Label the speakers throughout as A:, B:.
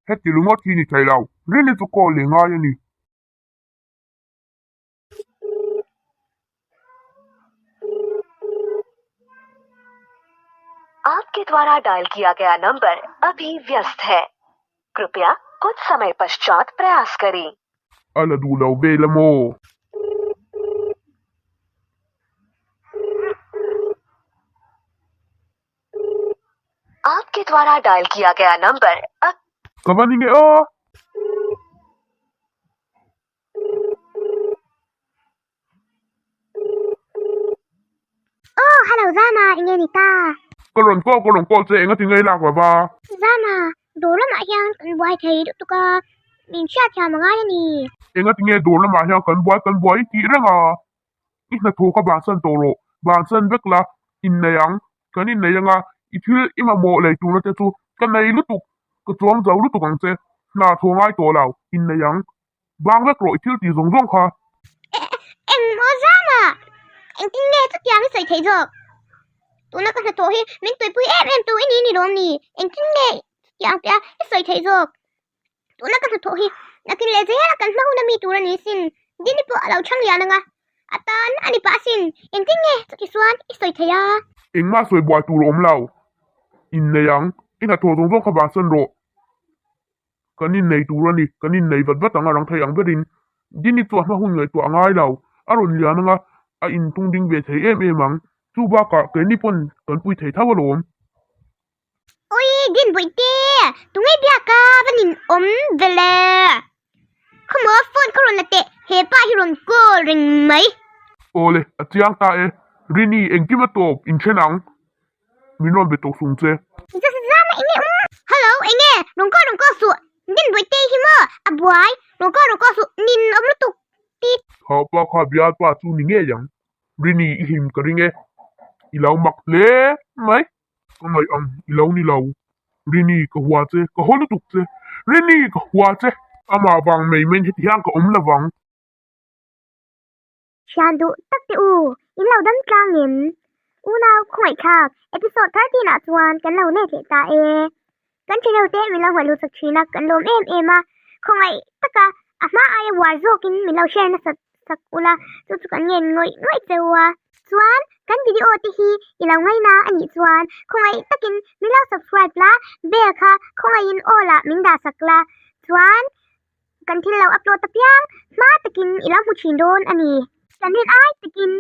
A: Heti ringawt hi ni thei lo, Rini chu call leh ngai a ni.
B: आपके द्वारा डायल किया गया नंबर अभी व्यस्त है कृपया कुछ समय पश्चात प्रयास करें
A: A la duh lo vel a maw?
B: आपके द्वारा डायल किया गया नंबर अब
A: Ka va ni nge aw?
C: Aw, hello Zama, enge ni ta?
A: Ka rawn call ka rawn call che enga ti ngei lak lo va.
C: Zama, dawr lamah hian kan buai thei lutuk a, min hriat thiam a ngai a ni.
A: Enga ti nge dawr lamah hian kan buai kan buai tih reng a? I hnathawh kha bansan tawh rawh, bansan vek la, innei ang, kan innei anga i thil i mamawh lei turna te chu ka nei lutuk, ka chuang zo lutuk ang che, hna thaw ngai tawh lo, innei ang. Bang vek rawh i thil tih zawng zawng kha.
C: Eng maw zam a? Engtin nge chutiang i sawi theih zawk? Tuna ka hnathawh hi min tuipui em em tu i ni ni lawm ni? Engtin nge chutiang te a i sawi theih zawk? Tuna ka hnathawh hi nakin leh zel a kan hma hun a mi tur a ni sin. Dini pawh a lo chhang lian ang a, a tan a ni pah asin. Engtin nge chuti chuan i sawi theih a?
A: Engmah sawi buai tur a awm lo. Innei ang, i hnathawh zawng zawng kha bansan rawh. Kan innei tur a ni, kan innei vat vat ang a rang thei ang berin Dini chu a hma hun ngaihtuah a ngai lo, a rawn lian ang a, a intung ding ve thei em em ang, chu bakah keini pawn kan pui thei tho alawm.
C: Ui Din Bawihte, tunge biak a va nin awm ve le? Khawmaw phone ka rawn la teh, he pa hi rawn call reng mai.
A: Awle, a chiang ta e, Rini engkim a tawp, inthen ang. Min rawn be tawh sung che.
C: Zama enge um. Hello enge rawn call rawn call suh din buaitei hi maw a buai rawn call rawn call suh nin awm lutuk ti.
A: Kha pa kha bialpa chu ni ngei ang. Rini i hlim ka ring e. I lo mak hle mai. Ka ngaih ang i lo ni lo. Rini ka hua che ka haw lutuk che. Rini ka hua che. Amah vang mai mai in heti hian ka awm lovang.
C: Thian duh tak te u, in lo dam tlang em? Unau khawngaihthlak, episode 13 ah chuan kan lo let leh ta e. Kan channel te min lo hmuh luh chak thin a, kan lawm em em a. Khawngaih taka a hma aia uar zawkin min lo share nasa sak ula, chu chu kan ngen ngawih ngawih cheu a. Chuan kan video te hi i lo ngaina a nih chuan khawngaih takin min lo subscribe la, bell kha khawngaihin all ah min dah sak la. Chuan Kan thil lo upload apiang hma takin i lo hmu thin dawn a ni. Kan rin ai takin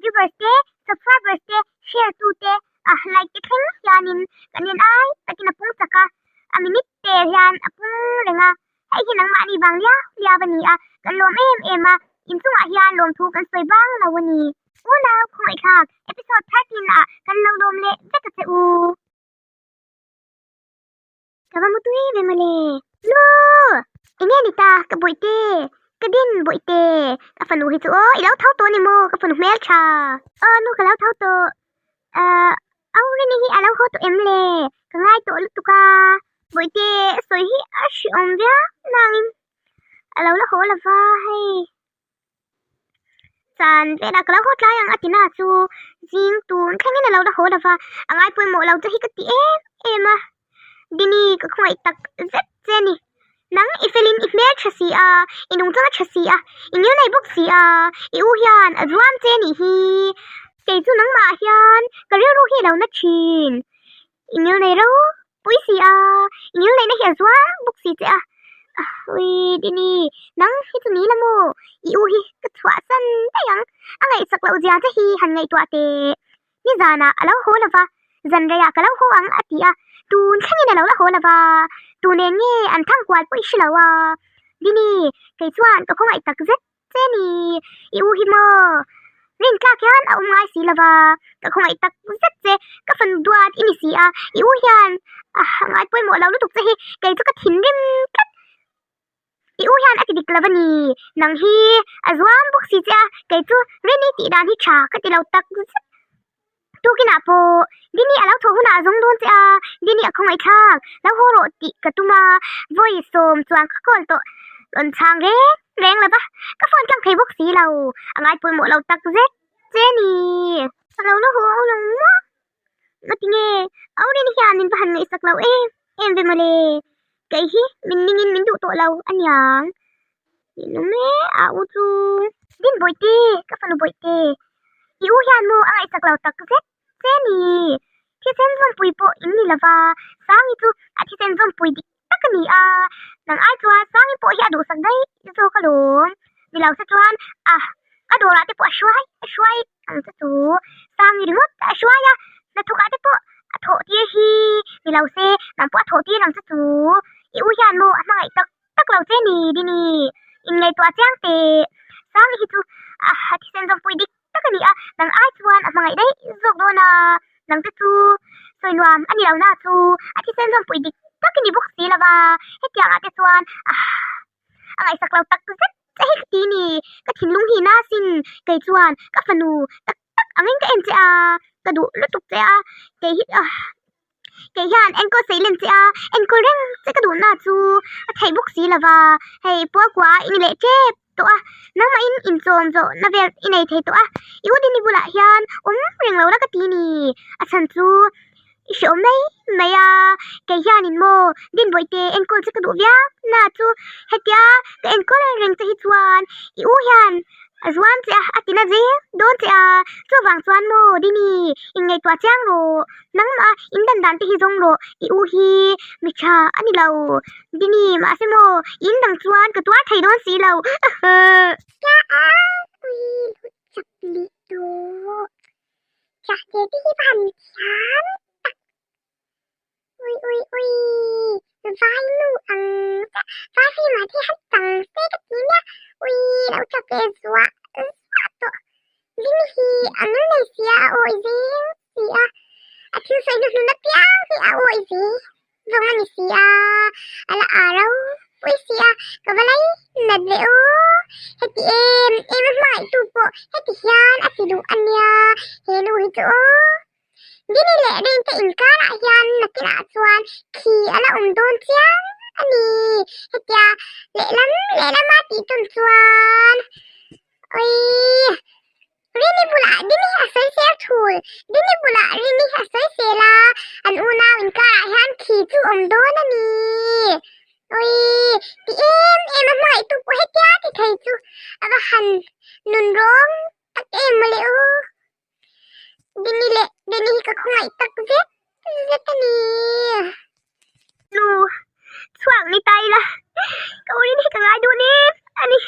C: viewers te, subscribers te, share tu te, ah like te thleng hianin kan rin ai takin a pung chak a, a minute tel hian a pung reng a, hei hi nangmahni vang liau liau a ni a, kan lawm em em a, inchungah hian lawmthu kan sawi bang lo a ni. Unau khawngaihthlak episode 13 ah kan lo lawm leh vek a che u. Ka va mutui ve mawle. Nu! Enge ni ta ka bawihte? Ka din bawihte. Ka fanu hi chu aw i lo tho tawh ni maw ka fanu hmeltha. Aw nu ka lo tho tawh. Ahh au Rini hi a lo haw tawh em le? Ka ngai tawh lutuk a. Bawihte sawi hi a hreawm viau nangin a lo la haw lova hei. Zan velah ka lo haw tlai ang a ti na chu zing tun thlengin a lo la haw lova a ngai pawimawh lo chu hi ka ti em em a Dini ka khawngaih tak zet che a ni nang i felin i hmel tha si a i nungchang a tha si a i ngil nei bawk si a i u hian a zuam che a nih hi kei chu nangmah hian ka rilru hi a lo na thin i ngil nei ro pui si a i ngil neihna hi a zuam bawk si che a ui Dini nang hi chu ni la maw i u hi ka chhuah san daih ang a ngaihsak loh zia che hi han ngaihtuah teh nizanah a lo haw lova zan reiah ka lo haw ang a ti a tun thlengin a lo la haw lova tu nen nge an thang kual pawh i hre lo a Dini kei chuan ka khawngaih tak zet che ni i u hi maw rin tlak hian a awm ngai si lova ka khawngaih tak zet che ka fanu duat i ni si a i u hian a ngai pawimawh lo lutuk che hi kei chu ka thinrim tlat i u hian a ti dik lo a ni nang hi a zuam bawk si che a kei chu rin i tih dan hi tha ka ti lo tak zet tukinah pawh Dini a lo thawh hunah a zawng dawn che a Dini a khawngaih thlak lo haw rawh tih ka tum a vawi sawm chuan ka call tawh rawn chhang reng reng lo va ka phone tlang thei bawk si lo a ngai pawimawh lo tak zet che a ni a lo la haw lo maw ngatinge Aurin hian min va han ngaihsak lo em em ve mawle. Kei hi min ningin min duh tawh lo a niang. Ninawm e a u chu. Din Bawihte, ka fanu Bawihte, i u hian maw a ngaihsak lo tak zet che ni? Thisen zawmpui pawh in ni lova, Sangi chu a thisen zawmpui dik tak a ni a, nang ai chuan Sangi pawh hi a duhsak daih zawk alawm. Ni lo se chuan a a dawrah te pawh a hruai a hruai ang che chu. Sangi ringawt a hruai a, hnathawkah te pawh a thawh tir hi ni lo se nang pawh a thawh tir ang che chu. I u hian maw a hmangaih tak tak lo che ni Dini, inngaihtuah chiang teh. Sangi hi chu a thisen zawmpui dik tak a ni a, nang ai chuan a hmangaih daih zawk dawn a, nang te chu sawi nuam a ni lo na chu a thisen zawmpui dik tak a ni bawk si lo va, hetiang ah te chuan a ngaihsak lo tak zet che hi ka ti ni, ka thinlung hi na sin kei chuan ka fanu tak tak angin ka en che a, ka duh lutuk che a, kei hi Kei hian enkawl sei len che a, enkawl reng che ka duhna chu a theih bawk si lo va, hei pualkua i ni leh tep tawh a, nangmahin inchawm zawhna vel i nei thei tawh a, i u Dini bulah hian awm reng lo la ka ti ni, a chhan chu i hreawm mai mai a, kei hianin maw Dinbawihte enkawl che ka duh viau na chu hetia ka enkawl reng che hi chuan i u hian A zuam che a, a tina zel dawn che a, chuvang chuan maw Dini, inngaihtuah chiang rawh, nangmah in dan dan te hi zawng rawh, i u hi mi tha a ni lo Dini, mahse maw in dang chuan ka tuar thei dawn si lo Ka a ui lut chak leh tawh, chah te te hi va han thiam tak. Ui ui ui vai nu ang chiah vai phim ah te han chang se ka ti nia ui lo tha ve zuah zuah tawh Vini hi a nul nei sia a awi zel si a a thil sawi hnuhnun apiang hi a awi ve zawng a ni si a a la ah ropui si a ka va lai nat ve aw heti em em a hmangaihtu pawh heti hian a ti duh a nia he nu hi chu aw. Dini leh Rinte inkarah hian nakinah chuan khi a la awm dawn chiang a ni. Hetia lehlam lehlama tih tum chuan Awii Rini bulah Dini hi a sawi sel thul. Dini bulah Rini hi a sawi sel a, an unau inkarah hian khi chu awm dawn a ni. Awii ti em em a hmangaihtu pawh hetia ti thei chu a va han nun rawng tak em mawle aw. Dini leh Dini hi ka khawngaih tak zet zet a ni. Nu, chhuak ni ta ila, ka urin hi ka ngai duh nen a ni.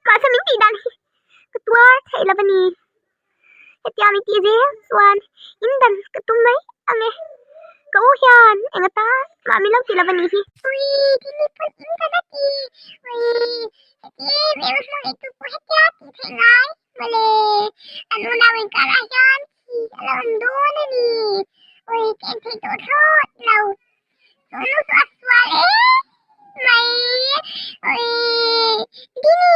C: Mahse min tih dan hi ka tuar theih lo a ni. Hetia min tih zel chuan in dan ka tum mai ang e. Ka u hian eng atan mah min lo ti lo a nih hi. Ui, Dini pawn in dan a ti. Ui, heti em em a hmangaih tu pawh hetia tih theih ngai. Mawle, an unau inkarah hian thi a lo awm dawn a ni. Ui, ka en thei tawh thlawt lo. Chu nu chu a sual em mai. Ui, Dini,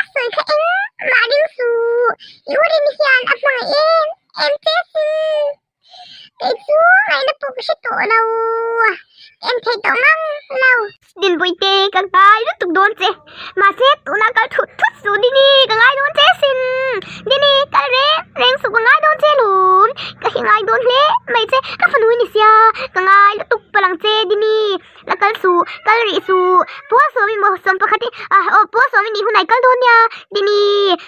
C: a sawi kha engmah ring suh. I u Rini hian a hmangaih em em che asin. Kei chu ngaihna pawh ka hre tawh lo, ka en thei tawh ngang lo. Dinpuite ka ngai lutuk dawn che, mahse tuna kal thut thut suh Dini, ka ngai dawn che sin. Dini, kal reng reng suh ka ngai dawn che lum, ka hi ngai dawn hle mai che, ka fanu i ni sia, ka ngai lutuk palh ang che Dini, la kal suh, kal rih suh, Paul sawmi maw sawm pakhat i, ah aw Paul sawmi nih hunah i kal dawn nia Dini,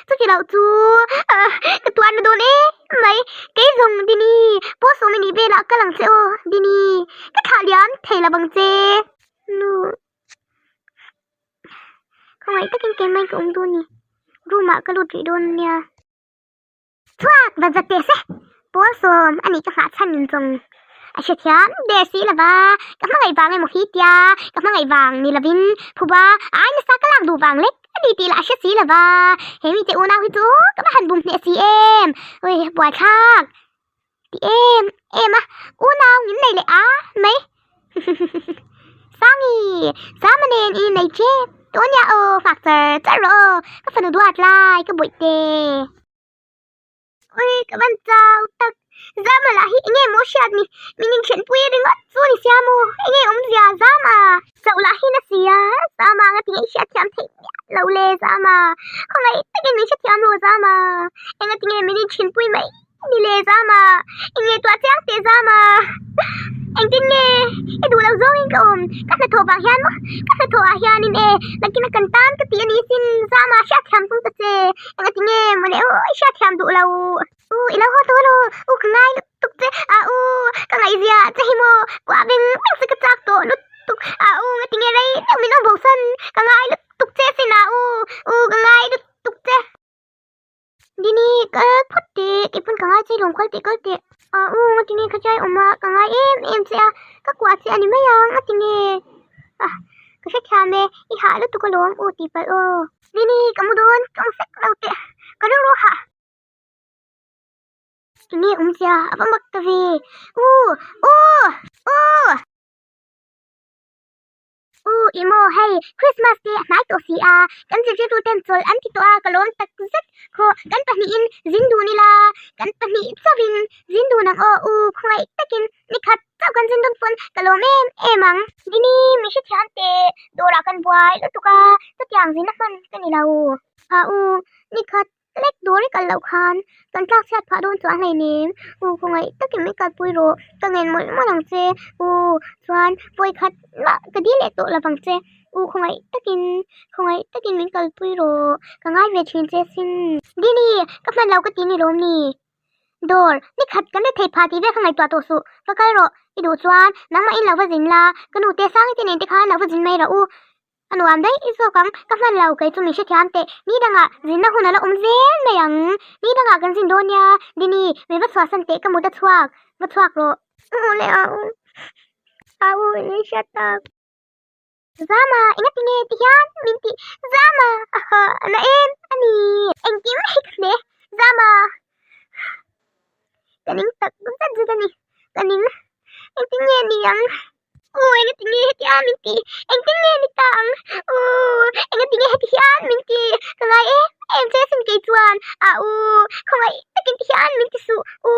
C: chuti loh chu ka tuarna dawn em. Mai, kei zawng Dini, pawh sawm i nih velah ka lang che aw Dini, ka thlah liam thei lo vang che. Nu, khawngaih takin keimah in ka awm dawn ni, room ah ka lut rih dawn ania. Chhuak va za teh se, pawl sawm a nih ka nghah chhan in zawng a hrethiam der si lo va, ka hmangaih vang emaw hi tia ka hmangaih vang ni lovin phuba a ai nasa ka lak duh vang lek. A ni tih lah a hre si lo va, he mite unau hi chu ka va han bum hneh si em, ui buaithlak ti em em a, unau ngin nei leh a mai Sangi, Sama nen i nei tep tawh nia aw, nghak char char rawh aw, ka fanu duat lai ka bawih te. Ui ka van chau tak, Zama lah hi enge maw hriat ni, min inthenpui ringawt chu ni sia maw, enge awmzia Zama? Chauh lah hi na sia, Zama nga tinge i hriatthiam theih miah lo le Zama, khawngaih takin min hrethiam lo Zama, enga tinge min inthenpui mai ni le Zama, inngaihtuah chiang teh Zama. Engtin nge i duh loh zawngin ka awm? Ka hnathawh vang hian maw? Ka hnathawh ah hianin e, nakin a kan tan ka ti a ni sin, Zama hriatthiam tum ta che. Engati nge mawle aw i hriatthiam duh lo? U i lo haw tawh lo, u ka ngai lutuk che, a u ka ngaihzia che hi maw? Kuah veng veng che ka chak tawh lutuk, a u ngati nge rei deuh min awm bosan, ka ngai lutuk che sin a u, u ka ngai lutuk che. Dini kal phawt teh, keipawn ka ngai che lawm kal teh kal teh. A u ngati nge ka chai awm a, ka ngai em em che a, ka kuah che a ni mai ang ngati nge? Ah ka hrethiam e, i hah lutuk alawm u tih palh aw. Dini ka mu dawn tawng sek lo teh, ka rilru hah. Tinge awmzia a va mak ta ve, u u u. U i maw hei Christmas te a hnai tawh si a, kan zirtirtu ten chawlh an ti tawh a ka lawm tak zet khaw kan pahnihin zin dun ila kan pahnih chauhin zin dun ang aw u khawngaih takin ni khat chauh kan zin dawn pawn ka lawm em em ang. Dini mi hrethiam teh dawrah kan buai lutuk a chutiang zin a hman ka ni lo. A u ni khat Lek dawr i kal loh khan kan tlak chhiat phah dawn chuan hleinem u khawngaih takin min kalpui rawh ka ngen mawlh mawlh ang che u chuan vawikhat mah ka dil leh tawh lovang che u khawngaih takin khawngaih takin min kalpui rawh ka ngai ve thin che sin. Dini ka hman lo ka ti ni lawm ni dawr ni khat kan la thei phah tih vel kha ngaihtuah tawh suh va kal rawh i duh chuan nangmah in lo va zin la ka nu te sang te nen te khan lo va zin mai rawh u. A nuam daih zawk ang, ka hman lo kei chu min hrethiam teh, ni dangah zinna hun a la awm zel mai ang, ni dangah kan zin dawn nia, Dini, min va chhuahsan teh ka mut a chhuak, va chhuak rawh. Aw le au, au in hriat tak. Zama, enga tinge ti hian min tih, Zama, aha, a na em a ni, engkim hi ka hle, Zama, ka ning tak zet zet a ni, ka ning, engtin nge ni ang. Aw engati nge heti hian min ti? Engtin nge ni ta ang? Aw engati nge heti hian min ti? Ka ngai em em che sin kei chuan a u khawngaih takin ti hian min ti suh u.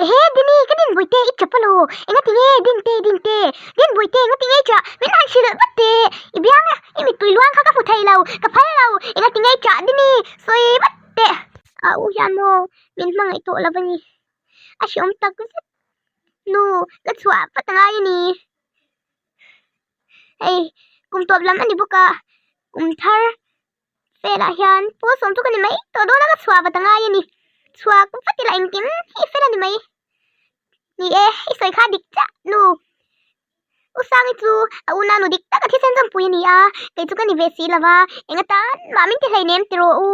C: Ehe Dini ka din Bawihte i chap alo engati nge Dinte Dinte Din Bawihte engati nge i chah min han hrilh vat teh i biang i mittui luang kha ka hmu thei lo ka phal lo engati nge i chah Dini sawi vat teh. A u hian maw min hmangaih tawh lo a ni a hreawm tak zet. Nu, ka chhuah vat a ngai a ni. Hei, kum tawp lam a ni bawk a, kum thar velah hian pawl sawm chu ka ni mai tawh dawn a, ka chhuah vat a ngai a ni. Chhuah vat ila engkim hi fel a ni mai. Ni e, i sawi kha dik chiah nu. U Sangi chu a unau nu dik tak a thisen zawmpui a ni a, kei chu ka ni ve si lo va, eng atan mah min ti hleinem ti rawh u.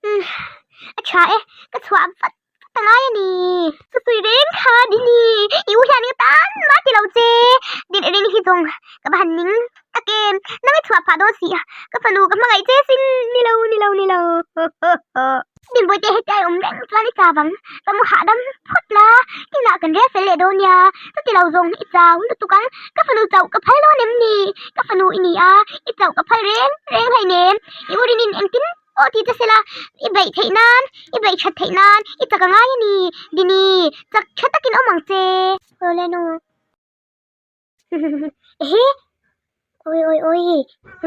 C: Umm a tha e ka chhuah vat vat a ngai a ni. Chutui reng kha Dini i u hian eng tan mah ti lo che Din rin hi zawng ka va han ning tak em nang i chhuah phah dawn si a ka fanu ka hmangaih che sin ni lo ni lo ni lo Din Bawihte heti ai awm reng chuan i chau ang ka mu hahdam phawt la inah kan rel fel leh dawn nia chuti lo zawng i chau lutuk ang ka fanu chauh ka phal dawn em ni ka fanu i ni a i chauh ka phal reng reng hleinem. I urinin engtin pawh ti che sela, i beih theih nan, i beih that theih nan i chak a ngai a ni, Dini, chak tha takin awm ang che. Awle nu. Ehe! Awi awi awi,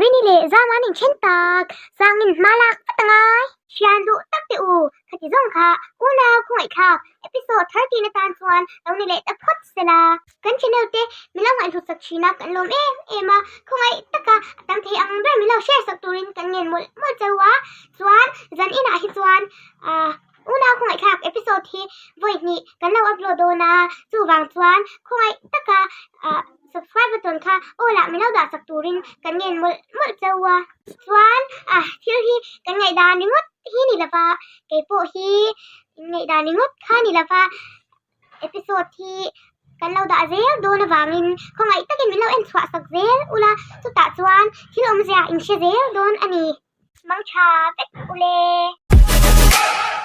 C: Rini leh Zama an inthen tak, Sangin hma lak vat a ngai. Hrian duh tak teh u, khati zawng kha unau khawngaihthlak episode 13 atan chuan lo ni leh ta phawt sela. Kan channel te min lo ngaihhlut sak thin a, kan lawm em em a, khawngaih taka a tam thei ang ber min lo share sak turin kan ngen mawlh mawlh cheu a, chuan zan inah hi chuan ah unau khawngaihthlak episode hi vawi hnih kan lo upload dawn a, chuvang chuan khawngaih taka ah subscribe button kha all ah min lo dah sak turin kan ngen mawlh mawlh cheu a, chuan ah thil hi kan ngaihdan ringawt hi ni lova keipawh hi ngaihdan ringawt kha ni lova. Episode hi kan lo dah zel dawn avangin khawngaih takin min lo en chhuah sak zel ula chutah chuan thil awmzia in hre zel dawn a ni. Mangtha vek ule.